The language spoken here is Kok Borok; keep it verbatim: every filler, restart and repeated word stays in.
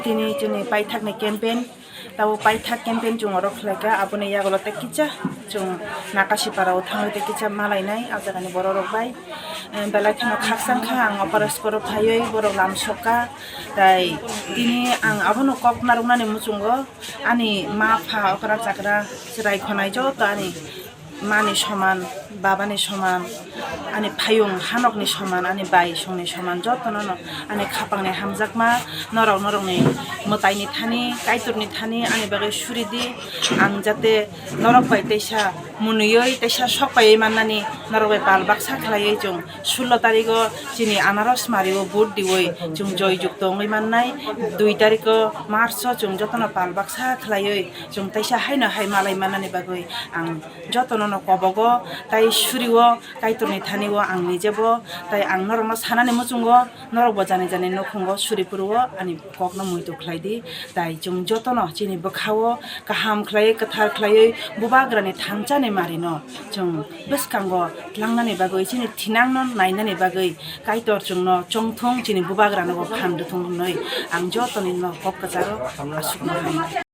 Tini chini paithakni campaign, tabo paithak campaign chwng oro khlaikha, aboni yagulo tei kisa chwng Nakasipara o thangwi tei kisa malainai, ah jagani borok rok bai. Eh, belai kheno khakchang kha ang opor school o phaiwi borok lam sokha, tai tini ang abono kok narwknani muchungo ani ma pha okra chakra chwrai khonai joto ani mani soman, babani soman, ani phayung hanokni soman, ani bai songni soman, jotono no ani khapangni hamjakma norok, norokni mwtaini thani, Kaitorni thani ani bagwi suri di. Ang jate norok bai teisa mwnwiwi, teisa sok paiwi mannani norok bai pal baksa khlaiwi chwng sullo tarigo chini anaros mario vote diwi chwng joy jukto wngwi mannai. Dui tariko March o chwng jotono pal baksa khlaiwi chwng teisa haino hai malai mannani bagwi ang jotono no kobogo, tai surio, Kaitorni thani o ang nijebo, tai ang norokno sanani muchungo, norokbo jani jani nukhungo suri phuru o ani kokno muitu khlai di, tai chwng jotono chini bwkha o kaham khlaiwi, kwthar khlaiwi Bubagrani thansa ni mari no chwng bwskango tlangnani bagwi, chini thinang no nainani bagwi Kaitor chwngno chongthung, chini Bubagrano bo phan rwthung hwnwi ang jotoni no kok kwcharo aswkno hai.